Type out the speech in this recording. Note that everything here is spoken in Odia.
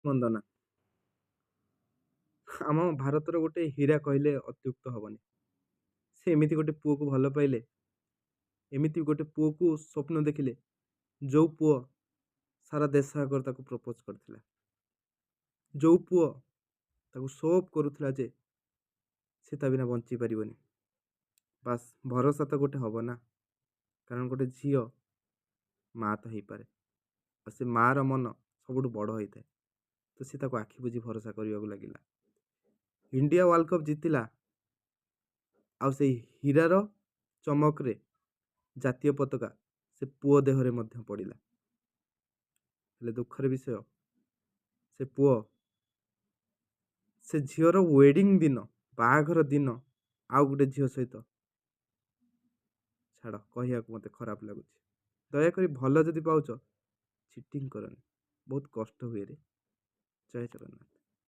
ମନ୍ଦନା ଆମ ଭାରତର ଗୋଟେ ହୀରା କହିଲେ ଅତ୍ୟୁକ୍ତ ହେବନି। ସେ ଏମିତି ଗୋଟେ ପୁଅକୁ ଭଲ ପାଇଲେ, ଏମିତି ଗୋଟେ ପୁଅକୁ ସ୍ୱପ୍ନ ଦେଖିଲେ, ଯେଉଁ ପୁଅ ସାରା ଦେଶ ଆଗରେ ତାକୁ ପ୍ରପୋଜ୍ କରିଥିଲା, ଯେଉଁ ପୁଅ ତାକୁ ସୋପ୍ କରୁଥିଲା ଯେ ସେ ତା ବିନା ବଞ୍ଚିପାରିବନି। ବାସ୍, ଭରସା ତ ଗୋଟେ ହେବ ନା, କାରଣ ଗୋଟେ ଝିଅ ମା' ତ ହେଇପାରେ, ଆଉ ସେ ମାଆର ମନ ସବୁଠୁ ବଡ଼ ହେଇଥାଏ। ତ ସେ ତାକୁ ଆଖି ବୁଜି ଭରସା କରିବାକୁ ଲାଗିଲା। ଇଣ୍ଡିଆ ୱାର୍ଲଡ଼ କପ୍ ଜିତିଲା, ଆଉ ସେଇ ହୀରାର ଚମକରେ ଜାତୀୟ ପତାକା ସେ ପୁଅ ଦେହରେ ମଧ୍ୟ ପଡ଼ିଲା। ହେଲେ ଦୁଃଖର ବିଷୟ, ସେ ପୁଅ ସେ ଝିଅର ୱେଡ଼ିଂ ଦିନ, ବାହାଘର ଦିନ ଆଉ ଗୋଟେ ଝିଅ ସହିତ, ଛାଡ଼, କହିବାକୁ ମୋତେ ଖରାପ ଲାଗୁଛି। ଦୟାକରି ଭଲ ଯଦି ପାଉଛ, ଚିଟିଂ କରନି, ବହୁତ କଷ୍ଟ ହୁଏ ରେ। ଜୟ ଜଗନ୍ନାଥ।